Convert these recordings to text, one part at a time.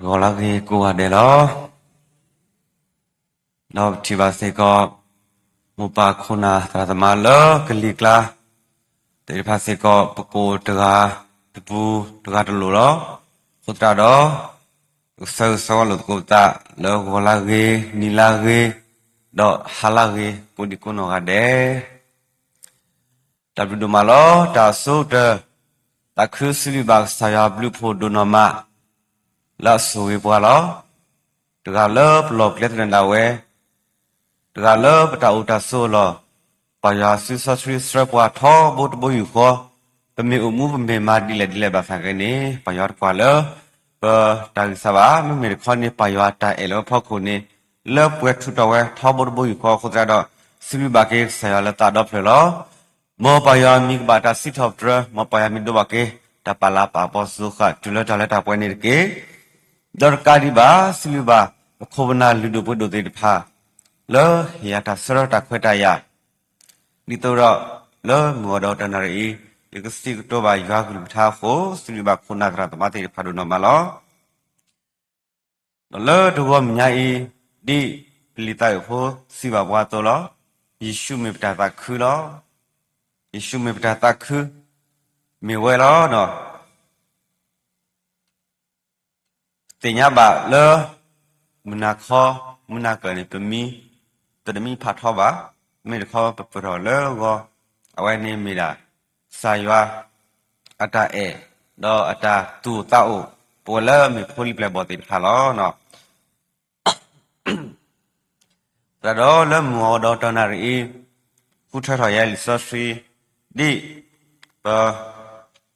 ဂီၤလၢဂ့ၤကိးဂၤဒဲးလီၤ. ဒီးပထံၣ်ဘၣ်စ့ၢ်ကီး မိၢ်ပၢ်ခိၣ်နၢ်သရၣ်သမါလၢကလံၤကျါ သ့ၣ်တဖၣ်စ့ၢ်ကီး ပကအိၣ်တဂၤတပူၤ တဂၤတလိၣ်လီၤ. အဃိသတးဒီး ပကဆၢဂ့ၤဆၢဝါလိာ်သကိးပသး လၢဂီၤလၢဂ့ၤ နံၤလၢဂ့ၤ ဒီးဟါလၢဂ့ၤ ကိးဒံကိးနီၢ်ဂၤဒဲး တၢ်ဘျုးဒိၣ်မးလီၤ. တၢ်ဆိကတၢၢ် သးခုစံးဘျုးဘၣ်ကစၢ်ယွၤဘျုးဖှိၣ်ဒိၣ်နီၢ်မး လၢအဆိၣ်ဂ့ၤပှၤလီၤ. တဂၤလၢပလီၢ်ပကျဲသနၢၣ်ဒၣ်ဝဲ, တဂၤလၢပတၢ်အိၣ်တၢ်ဆိးအလီၢ်, ပၢ်ယွၤစုစီဆှံဆှၢပှၤထီဘိတဘိယူၢ်ဃီ, ပမ့ၢ်အိၣ်မူပမ့ၢ်မၤဒ်လဲၣ်ဒ်လဲၣ်ဘၣ်ဆၣ်ဂ့ၤန့ၣ် ပၢ်ယွၤတကွၢ်လၢ ပတၢ်ဂံၢ်စၢ်ဘၣ်. မ့မ့ၢ်တခီန့ၣ် ပၢ်ယွၤတၢ်အဲၣ်လၢပဖီခိၣ်န့ၣ် လၢပှဲၤထူးထီၣ်ဝဲထီဘိတဘိယူၢ်ဃီအဃိသတးဒီး စံးဘျုးဘၣ်က့ၤကစၢ်ယွၤလၢသးဒီဖျၢၣ်လီၤ. မ်ပၢ်ယွၤမံၤကဘၣ်တၢ်စံးထီၣ်ပတြၢၤ, မ်ပၢ်ယွၤမံၤဒိးဘၣ်က့ၤ တၢ်ပာ်လၤပာ်ပီစူဃာ်တုၤလၢတၢ်လၢတၢ်ပှဲၤန့ၣ်တက့ၢ်. ဒီးတကးဒံးဘၣ် စံးဘျုးဘၣ် ပခိၣ်ပနၢ်လုၢ်ဒိၣ်ပှ့ၤဒိၣ်သ့ၣ်တဖၣ် လၢဟ့ၣ်ယၤတၢ်ဆၢထၢၣ်တၢ်ခွဲးတၢ်ယာ် ဒ်သိးဒီး လၢမုၢ်ဂီၤဒီးတနၣ်ရံၣ်အံၤ ယကစံးကတိၤဘၣ်ယွၤကလုၢ်ကထါအဃိ စံးဘျုးဘၣ်ခိၣ်နၢ်သရၣ်သမါသ့ၣ်တဖၣ်ဒိၣ်နီၢ်မးလီၤ. ဒီးလၢတဂီၤမုၢ်ညါအံၤ ဒ်ပလံာ်သးအုပ်ဖိစံးဘၣ်ပှၤအသိးလီၤ. ယ့ၣ်ၡူးမ့ၢ်ပတၢ်သးခုလီၤ. ယ့ၣ်ၡူးမ့ၢ်ပတၢ်သးခု မ့ၢ်ဝဲလီၤ. သ့ၣ်ညါဘၣ်လၢ မုၢ်နၤခီ မုၢ်နၤကၢၢ်န့ၣ် ပမံ ပတမံဖးထီဘၣ်, မ့ၢ်တခီပပၢၢ်ထီၣ်လၢဂီၤ, အဝဲန့ၣ်မ့ၢ်ဒၣ် ကစၢ်ယွၤ အတၢ်အဲၣ် ဒီးအတၢ်သူၣ်အိၣ်သးအိၣ် ပဝဲလၢအမ့ၢ်ဖိလံၤပျဲၢ်ဘီၣ်သ့ၣ်တဖၣ်လီၤ. သတးဒီးလၢမုၢ်ဂီၤဒီးတနၣ်ရံၣ်အံၤ ဃုထၢထီၣ်ယဲလံာ်စီဆှံ ဒ်ပ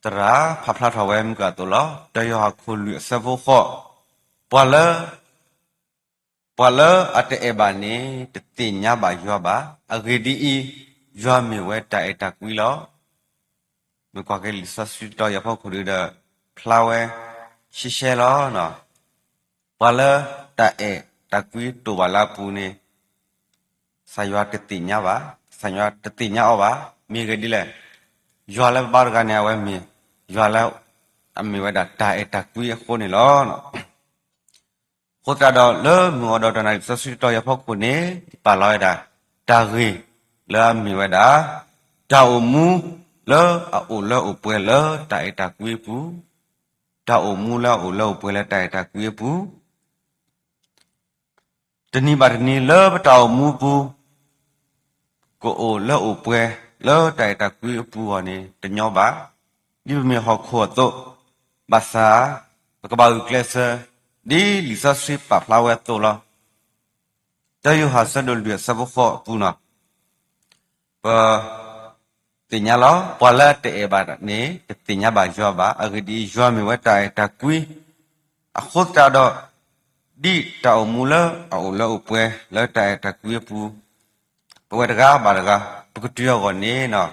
သရၣ်ဖးဖျါထီၣ်ဝဲမုၢ်ကၢ်အသိးလီၤ. တယိၤဟၣ်ခိၣ်လွံၢ်အဆၢဖိဃိး, ပှၤလၢ ပှၤလၢအတအဲၣ်ဘၣ်န့ၣ် တသ့ၣ်ညါဘၣ်ယွၤဘၣ်. အဂ့ၢ်ဒ်အံၤ, ယွၤမ့ၢ်ဝဲတၢ်အဲၣ်တၢ်ကွံလီၤ. မ့ၢ်ကွၢ်က့ၤလံာ်စီဆှံတီၤယၤဖီခိၣ်ဒုဒီး ဖျါဝဲ ရှဲရှဲလီၤ. ပှၤလၢတၢ်အဲၣ်တၢ်ကွံတအိၣ်ဘၣ်လၢအပူၤန့ၣ် ကစၢ်ယွၤတသ့ၣ်ညါဘၣ်, ကစၢ်ယွၤတသ့ၣ်ညါအီၤဘၣ်. မ့ၢ်ဂ့ၢ်ဒ်လဲၣ်, ယွၤလၢပဘါတဂၤန့ၣ် အဝဲမ့ၢ် ယွၤလၢ အမ့ၢ်ဝဲဒၣ်တၢ်အဲၣ်တၢ်ကွံအဃိန့ၣ်လီၤ. အဃိသတးဒီးလၢမုၢ်ဂီၤဒီးတနၣ်ရံၣ်လံာ်စီဆှံတီၤယၤဖီခိၣ်န့ၣ် ပာ်လီၤဝဲဒၣ် တၢ်ဂ့ၢ်လၢအမ့ၢ်ဝဲဒၣ် တၢ်အိၣ်မူလၢအအိၣ်လၢအိၣ်ပှဲၤလၢတၢ်အဲၣ်တၢ်ကွံအပူၤ, တၢ်အိၣ်မူလၢအအိၣ်လၢအိၣ်ပှဲၤလၢတၢ်အဲၣ်တၢ်ကွံအပူၤ တနံၤဘၣ်တနံၤလၢပတၢ်အိၣ်မူပူၤ ကအိၣ်လၢအိၣ်ပှဲၤလၢတၢ်အဲၣ်တၢ်ကွံအပူၤအဂီၢ်န့ၣ် တညီဘၣ်. ဒ်ပမ့ၢ်ဟီၣ်ခိၣ်အသိး, ဘၣ်ဆၣ် ပကဘၣ်ဂုာ်ကျဲးစၢး ဒ်လံာ်စီဆှံပာ်ဖျါဝဲအသိးလီၤ. တၢယိၤဟၣ်အဆၢဒိၣ်လွံၢ်အဆၢဖိဃိးအပူၤန့ၣ် ပ သ့ၣ်ညါလီၤ. ပှၤလၢအတအဲၣ်ဘၣ်န့ၣ် တသ့ၣ်ညါဘၣ်ယွၤဘၣ်. အဂ့ၢ်ဒ်အံၤ, ယွၤမ့ၢ်ဝဲတၢ်အဲၣ်တၢ်ကွံ. အဃိသတးဒီး ဒ်တၢ်အိၣ်မူလၢအအိၣ်လၢအိၣ်ပှဲၤလၢတၢ်အဲၣ်တၢ်ကွံအပူၤ, ပဝဲတဂၤဘၣ်တဂၤ ပကတုၤအဂီၢ်န့ၣ်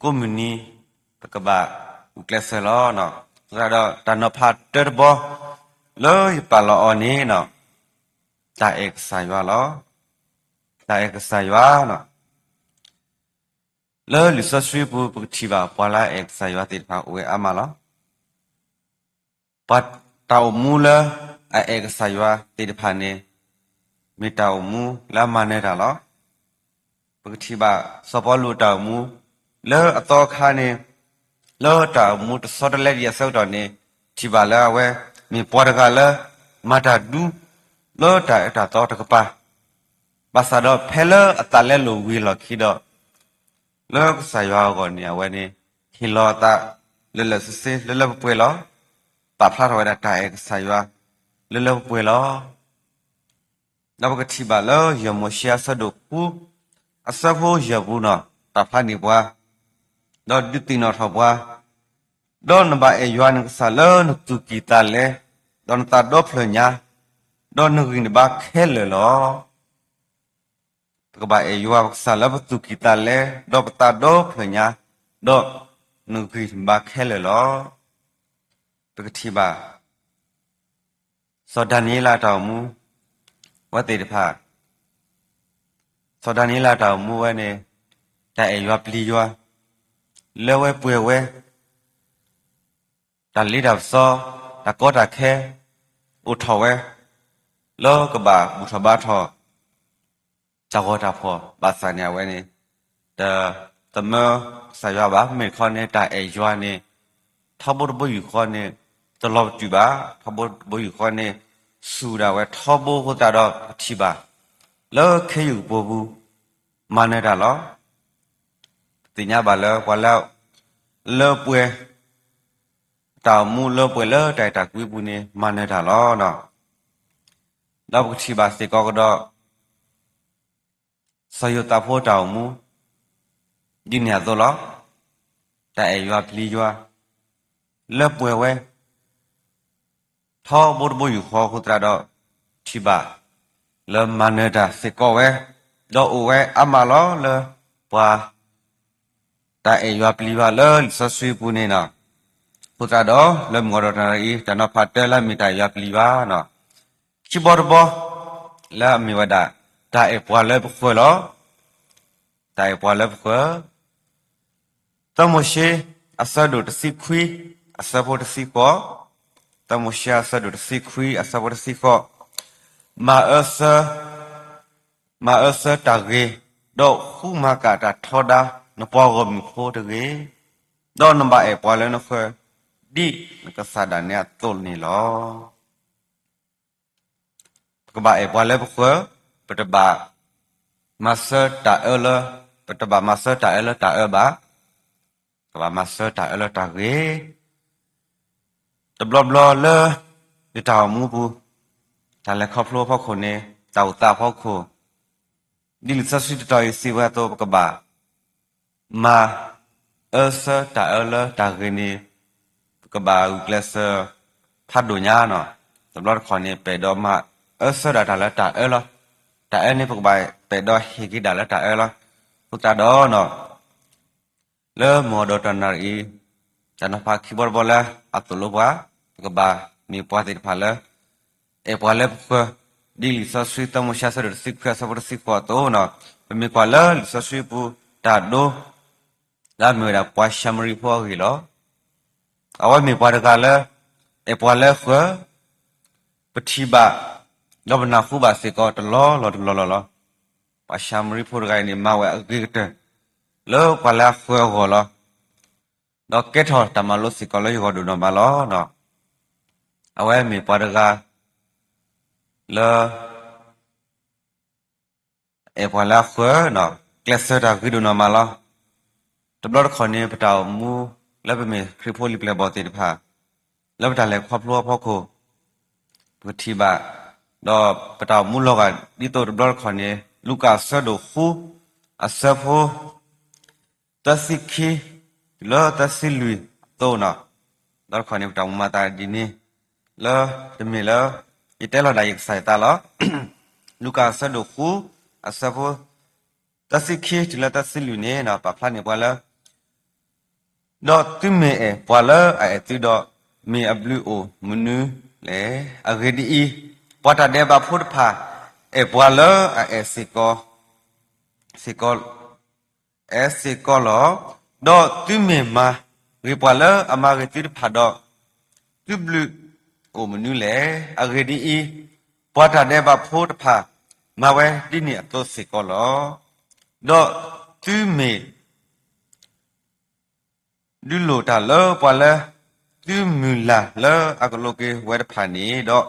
ကိးမုၢ်နံၤ ပကဘၣ်ဂုာ်ကျဲးစၢးလီၤ. အဃိသတးဒီး တၢ်နီၤဖးတၢတဘီ လၢယပာ်လီၤအီၤန့ၣ် တၢ်အဲၣ်ကစၢ်ယွၤလီၤ. တၢ်အဲၣ်ကစၢ်ယွၤန့ၣ် လၢလံာ်စီဆှံပူၤ ပကထံၣ်ဘၣ်ပှၤလၢအအဲၣ်ကစၢ်ယွၤသ့ၣ်တဖၣ်အိၣ်ဝဲအါမးလီၤ. ပှၤတၢ်အိၣ်မူလၢအအဲၣ်ကစၢ်ယွၤသ့ၣ်တဖၣ်န့ၣ် မ့ၢ်တၢ်အိၣ်မူလၢအမၤနၢၤတၢ်လီၤ. ပကထံၣ်ဘၣ်စီၤပီလူးအတၢ်အိၣ်မူ လၢအသီအခါန့ၣ် လၢတၢ်အိၣ်မူတဆီတလဲဒံးအဆၢကတီၢ်န့ၣ် ထံၣ်ဘၣ်လၢအဝဲ မ့ၢ်ပှၤတဂၤလၢ မၤတၢ်ဒူ လၢတၢ်အၢတၢ်သီတကပၤ ဘၣ်ဆၣ်ဒီးဖဲလၢအသးလဲလိာ်ဝံၤအလီၢ်ခံဒီး လၢကစၢ်ယွၤအဂီၢ်န့ၣ် အဝဲန့ၣ် ဟ့ၣ်လီၤအသးလၢလၢဆ့ဆ့ လၢလၢပှဲၤပှဲၤလီၤ. ပာ်ဖျါထီၣ်ဝဲဒၣ်တၢ်အဲၣ်ကစၢ်ယွၤ လၢလၢပှဲၤပှဲၤလီၤ. ဒီးပကထံၣ်ဘၣ်လၢယၡါယၤအဆၢဒိၣ်ဃု အဆၢဖိယဲၢ်ပူၤန့ၣ် ပာ်ဖျါန့ၢ်ပှၤ ဒီးဒုးသ့ၣ်နီၣ်ထီၣ်ပှၤ ဒီးနဘၣ်အဲၣ်ယွၤနကစၢ်လၢနသူၣ်ကံၢ်သးလဲ ဒီးနသးဒီဖျၢၣ်ညါ ဒီးနဂံၢ်နဘါခဲလၢာ်လီၤ. ပကဘၣ်အဲၣ်ယွၤပကစၢ်လၢပသူၣ်ကံၢ်သးလဲ ဒီးပသးဒီဖျၢၣ်ညါ ဒီးနဂံၢ်နဘါခဲလၢာ်လီၤ. ပကထံၣ်ဘၣ် စီၤဒၤနံးယ့လးအတၢ်အိၣ်မူ အဝဲသ့ၣ်တဖၣ် စီၤဒၤနံးယ့လးအတၢ်အိၣ်မူဝဲန့ၣ် တၢ်အဲၣ်ယွၤပျံၤယွၤ လၢဝဲပှဲၤဝဲ တၢ်လ့တၢ်ပစီ တၢ်ကီတၢ်ခဲ အိၣ်ထီၣ်ဝဲ လၢကဘၣ်ဘူၣ်ထီၣ်ဘါထီၣ် တၢ်ဂီၤတၢ်ဖီၣ်ဘၣ်ဆၣ်န့ၣ် အဝဲန့ၣ် တသမၢကစၢ်ယွၤဘၣ်. မ့ၢ်တခီန့ၣ် တၢ်အဲၣ်ယွၤန့ၣ် ထီဘိတဘိယူၢ်ဃီန့ၣ် တလီၤပတုာ်ဘၣ်. ထီဘိတဘိယူၢ်ဃီန့ၣ် စူၢ်ဒၣ်ဝဲထီဘိအဃိသတးဒီး ပထံၣ်ဘၣ် လၢခ့ယုၢ်ကပိာ်ပူၤ မၤနၢၤတၢ်လီၤ. ပသ့ၣ်ညါဘၣ်လၢပှၤလၢ လၢပှဲၤ တၢ်အိၣ်မူလၢပှဲၤလၢတၢ်အဲၣ်တၢ်ကွံပူၤန့ၣ် မၤနၢၤတၢ်လီၤ. ဒီးပကထံၣ်ဘၣ်စ့ၢ်ကီးကဒီး စီၤယိၤသးဖိတၢ်အိၣ်မူ ဒ်န့ၣ်အသိးလီၤ. တၢ်အဲၣ်ယွၤပျံၤယွၤ လၢပှဲၤဝဲ ထီဘိတဘိယူၢ်ဃီအဃိသတးဒီး ထံၣ်ဘၣ် လၢမၤနၢၤတၢ်စ့ၢ်ကီးဝဲ, ဒီးအိၣ်ဝဲအါမးလီၤလၢ ပှၤ တၢ်အဲၣ်ယွၤပျံၤယွၤလၢလံာ်စီဆှံပူၤန့ၣ်လီၤ. အဃိသတးဒီး လၢမုၢ်ဂီၤဒီးတနံၤအံၤ တၢ်နီၤဖးတၢလၢအမ့ၢ်တၢ်အဲၣ်ယွၤပျံၤယွၤန့ၣ်လီၤ. ခံဘီတဘီ လၢအမ့ၢ်ဝဲဒၣ် တၢ်အဲၣ်ပှၤလၢပဃၢၤလီၤ. တၢ်အဲၣ်ပှၤလၢပဃၢၤ သၢမိၤၡ့ အဆၢဒိၣ်တဆံခွံ အဆၢဖိတဆံဃိး, သၢမိၤၡ့ အဆၢဒိၣ်တဆံခွံ အဆၢဖိတဆံဃိး, မၤအၢဆၢ, မၤအၢဆၢတၢ်ဂ့ၤ, ဒီးဃုမၤကၣ်တၢ်ထီဒါ နပှၤဂီၢ်မုၢ်ဖိတဂ့ၤ, ဒီးနဘၣ်အဲၣ်ပှၤလၢနဃၢၤ ဒ်နကစၢ်ဒၣ်နဲအသိးန့ၣ်လီၤ. ပကဘၣ်အဲၣ်ပှၤလၢပဃၢၤ, ပတဘၣ်မၤဆၢတၢ်အၢလၢ, ပတဘၣ်မၤဆၢတၢ်အၢလၢတၢ်အၢဘၣ်, ပဘၣ်မၤဆၢတၢ်အၢလၢတၢ်ဂ့ၤ. တဘျီဘျီလၢ ယတၢ်အိၣ်မူပူၤ, တၢ်လဲၤခီဖျိအဖီခိၣ်န့ၣ်, တၢ်အိၣ်သးအဖီခိၣ်, ဒ်လံာ်စီဆှံတတီၤအံၤစံးဝဲအသိး ပကဘၣ် မၤအၢဆၢတၢ်အၢလၢတၢ်ဂ့ၤန့ၣ်, ပကဘၣ်ဂုာ်ကျဲးစၢး ဖးဒိၣ်ညါန့ၣ်, တဘျီတခီၣ်န့ၣ် ပအဲၣ်ဒိးမၤအၢဆၢဒၣ်တၢ်လၢတၢ်အၢလီၤ. တၢ်အၢန့ၣ် ပကဘၣ်ပအဲၣ်ဒိးဟ့ၣ်က့ၤဒၣ်လၢတၢ်အၢလီၤ. အဃိသတးဒီး လၢမုၢ်ဂီၤဒီးတနံၤအံၤ, တၢ်နီၤဖးခံဘီတဘီလၢအသိၣ်လိပှၤ, ပကဘၣ်မ့ၢ်ပှၤသ့ၣ်တဖၣ်လၢ အဲၣ်ပှၤလၢပဃၢၤ, ဒ်လံာ်စီဆှံသၢမိၤၡ့ အဆၢဒိၣ်တဆံခွံ အဆၢဖိတဆံဃိးအသိးန့ၣ်, ပမ့ၢ်ကွၢ်လၢလံာ်စီဆှံပူၤ တၢ်ဒိ လၢအမ့ၢ်ဝဲဒၣ်ပှၤၡၤမရံဖိအဂ့ၢ်လီၤ. အဝဲမ့ၢ်ပှၤတဂၤလၢ အဲၣ်ပှၤလၢအဃၢၤ, ပထံၣ်ဘၣ် ဒီးပနၢ်ဟူဘၣ်စ့ၢ်ကီးတလီၢ်လီၢ်တလီၢ်လီၢ်လီၤ. ပှၤၡၤမရံဖိတဂၤအံၤန့ၣ် မၤဝဲအဂ့ၤကတၢၢ် လၢပှၤလၢအဃၢၤအဂီၢ်လီၤ. ဒီးကဲထီၣ်တၢ်မၤလိစ့ၢ်ကီးလၢယဂီၢ်ဒိၣ်နီၢ်မးလီၤ. အဝဲမ့ၢ်ပှၤတဂၤ လၢ အဲၣ်ပှၤလၢအဃၢၤ, ကျဲးစၢးတၢ်ဂ့ၤဒိၣ်နီၢ်မးလီၤ. တဘျီတခီၣ်န့ၣ် ပတၢ်အိၣ်မူ လၢပမ့ၢ်ခရံာ်ဖိလံာ်ပျဲၢ်ဘီၣ်သ့ၣ်တဖၣ်, လၢပတၢ်လဲၤခီဖျိအဖီခိၣ် ပကထံၣ်ဘၣ်, ဒီးပတၢ်အိၣ်မူလီၤဂာ်ဒ်သိးတဘျီတခီၣ်န့ၣ် လူၤကၣ်အဆၢဒိၣ်ဃု အဆၢဖိ သၢဆံခံ တုၤလၢသၢဆံလွံၢ်အသိးန့ၣ်, တဘျီတခီၣ်န့ၣ် ပတၢ်အိၣ်မူမၤသးဒ်န့ၣ်, လၢတမ့ၢ်လၢ ယတဲလီၤဒၣ်ယကစၢ်ယသးလီၤ. လူၤကၣ်အဆၢဒိၣ်ဃု အဆၢဖိ သၢဆံခံ တုၤလၢသၢဆံလွံၢ်န့ၣ် ပာ်ဖျါန့ၢ်ပှၤလၢ ဒီးသုမ့ၢ်အဲၣ်ပှၤလၢအအဲၣ်သုဒီး, မ့ၢ်အဘျုးအိၣ်မနုၤလဲၣ်. အဂ့ၢ်ဒ်အံၤ, ပှၤတၢ်ဒဲးဘးဖိတဖၣ် အဲၣ်ပှၤလၢအအဲၣ်စ့ၢ်ကီး, စ့ၢ်ကီး, အဲၣ်စ့ၢ်ကီးလီၤ. ဒီးသုမ့ၢ်မၤဂ့ၤပှၤလၢအမၤဂ့ၤသုတဖၣ်ဒီး, သုဘျုးအိၣ်မနုၤလဲၣ်. အဂ့ၢ်ဒ်အံၤ, ပှၤတၢ်ဒဲးဘးဖိတဖၣ် မၤဝဲဒ်န့ၣ်အသိးစ့ၢ်ကီးလီၤ. ဒီးသုမ့ၢ် ဒုးလိၣ်တၢ်လၢပှၤလၢသုမုၢ်လၢ်လၢအကလိးက့ၤဝဲတဖၣ်န့ၣ်ဒီး,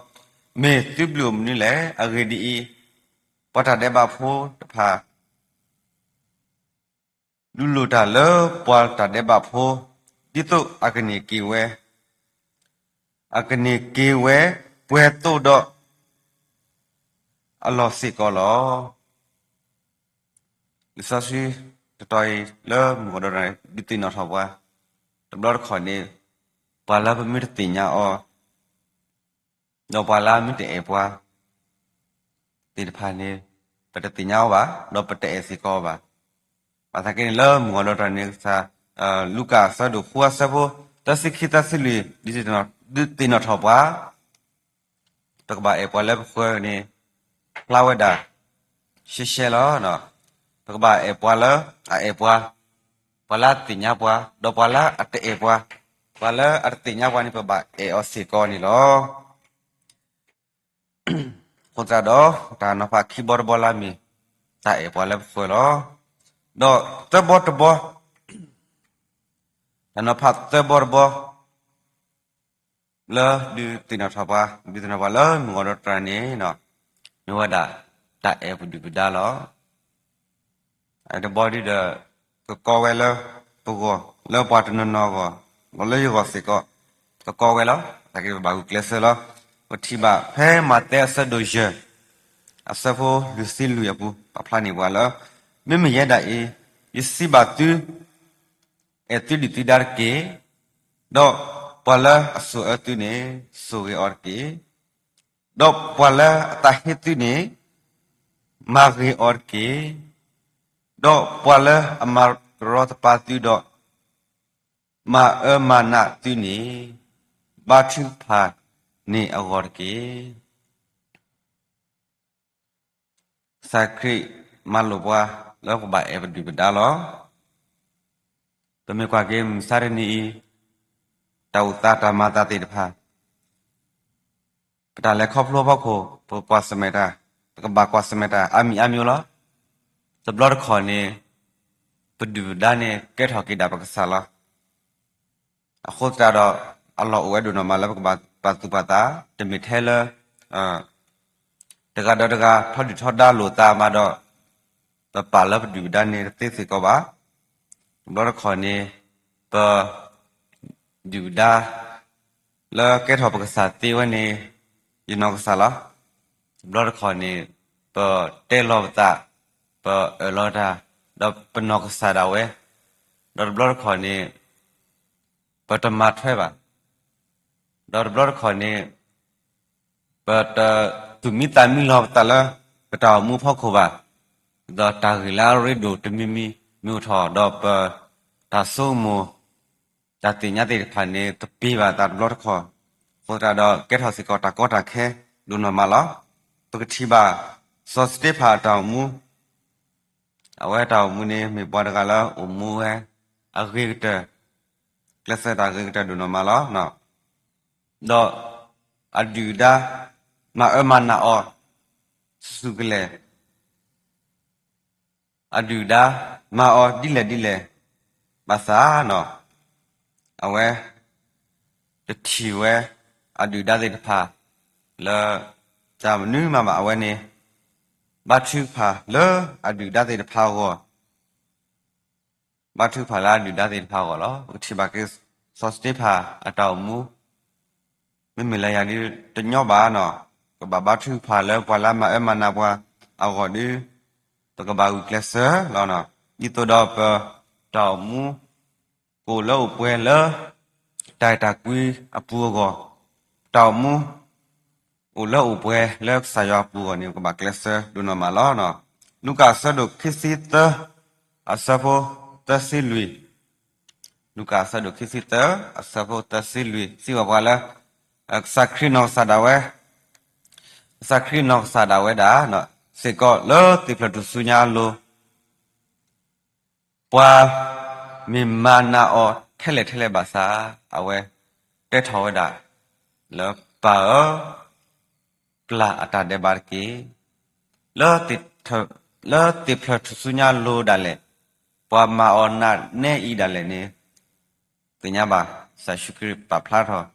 မ့ၢ်သုဘျုးအိၣ်မနုၤလဲၣ်. အဂ့ၢ်ဒ်အံၤ, ပှၤတၢ်ဒဲးဘးဖိတဖၣ် ဒုးလိၣ်တၢ်လၢပှၤတၢ်ဒဲးဘးဖိ ဒ်သိးအကန့ၢ်က့ၤဝဲ, အကန့ၢ်က့ၤဝဲ ပှဲၤသိးဒီး အလီၢ်စ့ၢ်ကီးလီၤ. လံာ်စီဆှံတတီၤအံၤ လၢမုၢ်ဂီၤဒီးတနံၤ ဒုးသ့ၣ်နီၣ်ထီၣ်ပှၤ, တဘျီတခီၣ်န့ၣ် ပှၤလၢပမ့ၢ်တသ့ၣ်ညါအီၤ ဒီးပှၤလၢမ့ၢ်တအဲၣ်ပှၤသ့ၣ်တဖၣ်န့ၣ် ပတသ့ၣ်ညါအီၤဘၣ်, ဒီးပတအဲၣ်စ့ၢ်ကီးအီၤဘၣ်. ဘၣ်ဆၣ်က့န့ၣ် လၢမုၢ်ဂီၤဒီးတနံၤကစၢ်, လူၤကၣ်အဆၢဒိၣ်ဃုအဆၢဖိ သၢဆံခံ သၢဆံလွံၢ် ဒုးသ့ၣ်နီၣ်ထီၣ်ပှၤ ပကဘၣ်အဲၣ်ပှၤလၢပဃၢၤန့ၣ် ဖျါဝဲဒၣ် ရှဲရှဲလီၤ. ပကဘၣ်အဲၣ်ပှၤလၢအအဲၣ်ပှၤ, ပှၤလၢအသ့ၣ်ညါပှၤ, ဒီးပှၤလၢအတအဲၣ်ပှၤ, ပှၤလၢအတသ့ၣ်ညါပှၤန့ၣ် ပဘၣ်အဲၣ်အီၤစ့ၢ်ကီးန့ၣ်လီၤ. အဃိသတးဒီး တၢ်နီၤဖးခံဘီတဘီလၢအမ့ၢ် တၢ်အဲၣ်ပှၤလၢပဃၢၤလီၤ. ဒီးသၢဘီတဘီ, တၢ်နီၤဖးသၢဘီတဘီ လၢဒုးသ့ၣ်နီၣ်ထီၣ်ပှၤ, ဒုးသ့ၣ်နီၣ်ထီၣ်ပှၤလၢမုၢ်ဂီၤဒီးတြၢ်န့ၣ် မ့ၢ်ဝဲဒၣ် တၢ်အဲၣ်ပဒုၣ်ပဒါလီၤ. အတဘီဒုဒီး ကကီဝဲလၢပဂီၢ်, လၢပှၤတနီၤနီၤအဂီၢ်, လၢယဂီၢ်စ့ၢ်ကီး ကကီဝဲလီၤ. တၢ်က့ၤပဘၣ်ဂုာ်ကျဲးစၢးလီၤ. ပထံၣ်ဘၣ်ဖဲမးသဲအဆၢဒိၣ်ယဲၢ် အဆၢဖိလွံၢ်ဆံလွံၢ်အပူၤ ပာ်ဖျါန့ၢ်ပှၤလၢ မ့မ့ၢ်ယဲဒၣ်အံၤ ယစံးဘၣ်သု, အဲၣ်သုဒုၣ်သုဒါတက့ၢ်. ဒီးပှၤလၢအဆိၣ်အၢသုန့ၣ် ဆိၣ်ဂ့ၤအီၤတက့ၢ်. ဒီးပှၤလၢအသးဟ့သုန့ၣ် မၤဂ့ၤအီၤတက့ၢ်. ဒီးပှၤလၢအမၤကရီသပှၢ်သုဒီး မၤအၢမၤနးသုန့ၣ် ဘါထုကဖၣ်န့ၢ်အဂီၢ်တက့ၢ်. ကစၢ်ခရံာ်မၤလိာ်ပှၤလၢပဘၣ်အဲၣ်ပဒုၣ်ပဒါလီၤ. ပမ့ၢ်ကွၢ်က့ၤမုၢ်မဆါတနံၤအံၤ တၢ်အိၣ်သးတၢ်မၤသးသ့ၣ်တဖၣ် ပတၢ်လဲၤခီဖျိအဖီခိၣ် ပကွၢ်ဆၢၣ်မဲာ်တၢ်, ပကဘၣ်ကွၢ်ဆၢၣ်မဲာ်တၢ်အါမံၤအါမံၤလီၤ. တဘျီတခီၣ်န့ၣ် ပဒုၣ်ပဒါန့ၣ် ကဲထီၣ်က့ၤဒၣ်ပကစၢ်လီၤ. အဃိသတးဒီး အလီၢ်အိၣ်ဝဲဒိၣ်နီၢ်မးလၢပကဘၣ်ပာ်သူၣ်ပာ်သး, တမ့ၢ်ထဲလၢ တဂၤဒီးတဂၤ ထီဒုၣ်ထီဒါလိာ်သးမးဒီး ပပာ်လၢပဒုၣ်ပဒါန့ၣ်တသ့စ့ၢ်ကီးဘၣ်. တဘျီတခီၣ်န့ၣ် ပ ဒုၣ်ပဒါ လၢကဲထီၣ်ပကစၢ်သ့ဝဲန့ၣ် ယနီၢ်ကစၢ်လီၤ. တဘျီတခီၣ်န့ၣ် ပတဲလီၤပသး, ပအၢၣ်လီၤတၢ်, ဒီးပနီၢ်ကစၢ်ဒၣ်ဝဲ, ဒီးတဘျီတခီၣ်န့ၣ် ပတမၤထွဲဘၣ်, ဒီးတဘျီတခီၣ်န့ၣ် ပတသူၣ်မံသးမံလီၤပသးလၢ ပတၢ်အိၣ်မူဖီခိၣ်ဘၣ်, ဒီးတၢ်ဂ့ၢ်လၢအရ့ဒိၣ်တမံၤမံၤမ့ၢ်အိၣ်ထီၣ် ဒီးပတၢ်ဆိကမိၣ် တၢ်သ့ၣ်ညါသ့ၣ်တဖၣ်န့ၣ် ကပ့ၤဘၣ်သးတဘျီတခီၣ်, အဃိသတးဒီးကဲထီၣ်စ့ၢ်ကီးတၢ်ကီတၢ်ခဲဒိၣ်နီၢ်မးလီၤ. ပကထံၣ်ဘၣ် စီၤစတ့ဖၣ်အတၢ်အိၣ်မူ, အဝဲတၢ်အိၣ်မူန့ၣ် မ့ၢ်ပှၤတဂၤလၢအိၣ်မူဝဲ အဂ့ၤကတၢၢ်, ကျဲးစၢးတၢ်ဂ့ၤကတၢၢ်ဒိၣ်နီၢ်မးလီၤ. ဒီးအဒုၣ်အဒါ မၤအၢမၤနးအီၤ ဆူၣ်ဆူၣ်ကလဲာ် အဒုၣ်အဒါ မၤအီၤဒ်လဲၣ်ဒ်လဲၣ် ဘၣ်ဆၣ် အဝဲ တထံၣ်ဝဲ အဒုၣ်အဒါသ့ၣ်တဖၣ် လၢ တၢ်မနုၤမးဘၣ် အဝဲန့ၣ် ဘါထုကဖၣ်လၢအဒုၣ်အဒါသ့ၣ်တဖၣ်အဂီၢ် ဘါထုကဖၣ်လၢအဒုၣ်အဒါသ့ၣ်တဖၣ်အဂီၢ်လီၤ. ပကထံၣ်ဘၣ်က့ၤ စီၤစတ့ဖၣ်အတၢ်အိၣ်မူ မ့မ့ၢ်လၢယၤဒ်တညီဘၣ်နီၤ, ကဘၣ်ဘါထုကဖၣ်လၢပှၤလၢအမၤအၢမၤနးပှၤအဂီၢ်ဒီး ပကဘၣ်ဂုာ်ကျဲးစၢးလီၤ. ဒ်သိးဒီးပတၢ်အိၣ်မူ ကအိၣ်လၢအိၣ်ပှဲၤလၢ တၢ်အဲၣ်တၢ်ကွံအပူၤအဂီၢ်, တၢ်အိၣ်မူ အိၣ်လၢအိၣ်ပှဲၤလၢကစၢ်ယွၤအပူၤအဂီၢ်န့ၣ် ပကဘၣ်ကျဲးစၢးဒိၣ်နီၢ်မးလီၤ. လူၤကၣ်အဆၢဒိၣ်ခံဆံသၢ အဆၢဖိသၢဆံလွံၢ်, လူၤကၣ်အဆၢဒိၣ်ခံဆံသၢ အဆၢဖိသၢဆံလွံၢ် စံးဘၣ်ပှၤလၢ ကစၢ်ခရံာ်နီၢ်ကစၢ်ဒၣ်ဝဲ, ကစၢ်ခရံာ်နီၢ်ကစၢ်ဒၣ်ဝဲဒၣ် စ့ၢ်ကီးလၢသ့ၣ်ဖျၢၣ်ထူၣ်စုညါအလိၤ ပှၤမ့ၢ်မၤနးအီၤထဲလဲၣ်ထဲလဲၣ်ဘၣ်ဆၣ် အဝဲတဲထီၣ်ဝဲဒၣ် လၢပၢ်ဧၢ, ပျၢ်အတၢ်ဒဲးဘးတက့ၢ်. လၢသ့ၣ်ဖျၢၣ်ထူၣ်စုညါအလိၤဒၣ်လဲာ်, ပှၤမၤအီၤနးနဲအံၤဒၣ်လဲာ်န့ၣ် သ့ၣ်ညါဘၣ် ကစၢ်ယ့ၣ်ၡူးခရံာ်ပာ်ဖျါထီၣ်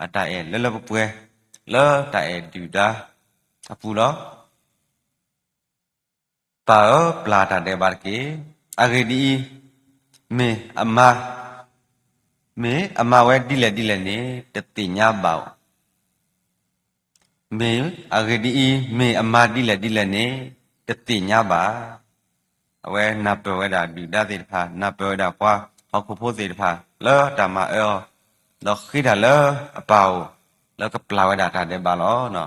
အတၢ်အဲၣ်လၢလၢပှဲၤပှဲၤ လၢတၢ်အဲၣ်ဒုၣ်ဒါအပူၤလီၤ. ပၢ်ဧၢ, ပျၢ်တၢ်ဒဲးဘးတက့ၢ်. အဂ့ၢ်ဒ်အံၤ, မ့ၢ်အမၤ, မ့ၢ်အမၤဝဲဒ်လဲၣ်ဒ်လဲၣ်န့ၣ် တသ့ၣ်ညါဘၣ်. မ့ၢ်အဂ့ၢ်ဒ်အံၤ, မ့ၢ်အမၤဒ်လဲၣ်ဒ်လဲၣ်န့ၣ် တသ့ၣ်ညါဘၣ်. အဝဲနၢ်ပၢၢ်ဝဲဒၣ်ဒုၣ်ဒါသ့ၣ်တဖၣ်, နၢ်ပၢၢ်ဝဲဒၣ်ပှၤဟီၣ်ခိၣ်ဖိသ့ၣ်တဖၣ် လၢတၢ်မၤအၢအီၤ, ဒီးဃ့တၢ်လၢအပၢ်အအိၣ် လၢကပျၢ်ဝဲဒၣ်တၢ်ဒဲးဘးလီၤ.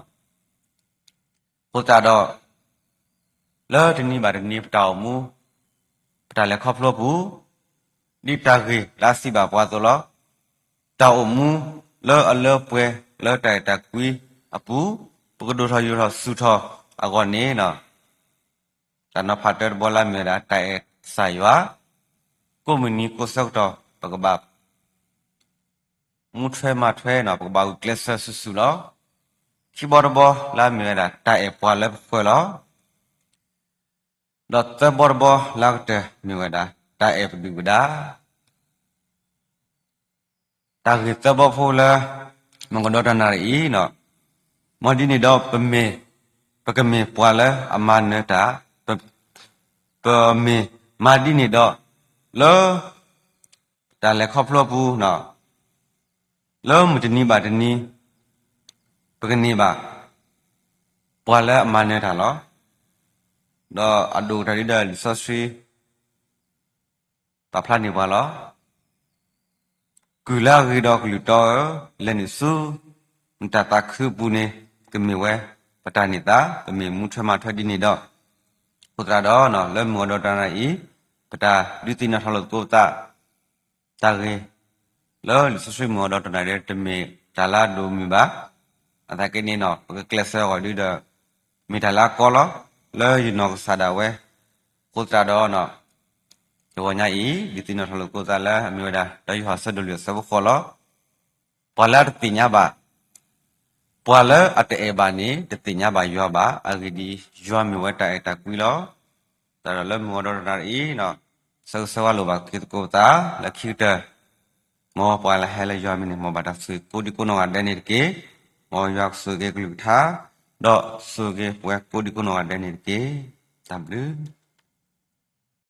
အဃိသတးဒီး လၢတနံၤဘၣ်တနံၤပတၢ်အိၣ်မူ, ပတၢ်လဲၤခီဖျိအပူၤ, ဒ်တၢ်ဂ့ၢ်လၢအစံးဘၣ်ပှၤအသိးလီၤ. တၢ်အိၣ်မူလၢအလၢပှဲၤလၢတၢ်အဲၣ်တၢ်ကွံအပူၤ, ပကဒိၣ်ထီၣ်ယိာ်ထီၣ်ဆူၣ်ထီၣ်အဂီၢ်န့ၣ်, တၢ်နီၤဖးတၢတဘီလၢအမ့ၢ်ဝဲဒၣ် တၢ်အဲၣ်ကစၢ်ယွၤ, ကိးမုၢ်နံၤကိးဆၢကတီၢ် ပကဘၣ် မူထွဲမၤထွဲန့ၣ် ပကဘၣ်ဂုာ်ကျဲးစၢးစုာ်စုာ်လီၤ. ခံဘီတဘီလၢအမ့ၢ်ဝဲဒၣ် တၢ်အဲၣ်ပှၤလၢပဃၢၤလီၤ. ဒီးသၢဘီတဘီလၢအကတၢၢ်မ့ၢ်ဝဲဒၣ် တၢ်အဲၣ်ပဒုၣ်ပဒါ တၢ်ဂ့ၢ်သၢဘီဖိလၢ မုၢ်ကဒီးတနၣ်ရံၣ်အံၤန့ၣ်, မ်ဒ်န့ၣ်ဒီး ပမ့ၢ်, ပကမ့ၢ်ပှၤလၢအမၤနၢၤတၢ်, ပ, ပမ့ၢ်မၤဒ်န့ၣ်ဒီး လၢ တၢ်လဲၤခီဖျိအပူၤန့ၣ်, လၢမုၢ်တနံၤဘၣ်တနံၤ ပကန့ၢ်ဘၣ် ပှၤလၢအမၤနၢၤတၢ်လီၤ. ဒီးအဒိၣ်ကတၢၢ်ဒ်ဒီးလံာ်စီဆှံ ပာ်ဖျါန့ၢ်ပှၤလီၤ. ကုၢ်လၢအဂ့ၤဒီးကလုၢ်တီဧၢ, လဲၤနုာ်ဆူ နတၢ်သးခုအပူၤန့ၣ် ကမ့ၢ်ဝဲ ပတၢ်န့ၢ်သါ, ပမ့ၢ်မူထွဲမၤထွဲဒ်န့ၣ်ဒီး, အဃိသတးဒီး လၢမုၢ်ကဒီးတနၣ်ရံၣ်အံၤ ပတၢ်ဒုးသ့ၣ်နီၣ်ထီၣ်လိာ်သကိးပသး တၢ်ဂ့ၢ် လၢလံာ်စီဆှံမုၢ်ကဒီးတနၣ်ရံၣ် တမ့ၢ်တၢ်လၢအဒိၣ်မုၢ်ဘၣ်. အသးက့န့ၣ် ပကကျဲးစၢးအဂီၢ်ဒ်ဒီး မ့ၢ်တၢ်လၢအကီလီၤ လၢယနီၢ်ကစၢ်ဒၣ်ဝဲ. အဃိသတးဒီး တဂီၤညါအံၤ ဒုးသ့ၣ်နီၣ်ထီၣ်လိာ်သကိးသးလၢအမ့ၢ်ဝဲဒၣ် တၢ်ယိၤဟၣ်အဆၢဒိၣ်လွံၢ်အဆၢဖိဃိးလီၤ. ပှၤလၢအတသ့ၣ်ညါဘၣ်, ပှၤလၢအတအဲၣ်ဘၣ်န့ၣ် တသ့ၣ်ညါဘၣ်ယွၤဘၣ်. အဂ့ၢ်ဒ်အံၤ, ယွၤမ့ၢ်ဝဲတၢ်အဲၣ်တၢ်ကွံလီၤ. သတးဒီးလၢမုၢ်ကဒီးတနၣ်ရံၣ်အံၤ ဆၢဂ့ၤဆၢဝါလိာ်ဘၣ်က့ၤသကိးပသး လၢခံကတၢၢ် မ်ပှၤလၢဟဲလၢယွၤအမံၤန့ၣ် မ်ဘၣ်တၢ်ဆိၣ်ဂ့ၤကိးဒံကိးနီၢ်ဂၤဒဲးန့ၣ်တက့ၢ်. မ်ယွၤကဆိၣ်ဂ့ၤက့ၤကလုၢ်ကထါ ဒီးဆိၣ်ဂ့ၤက့ၤပဝဲကိးဒံကိးနီၢ်ဂၤဒဲးန့ၣ်တက့ၢ်. တၢ်ဘျုး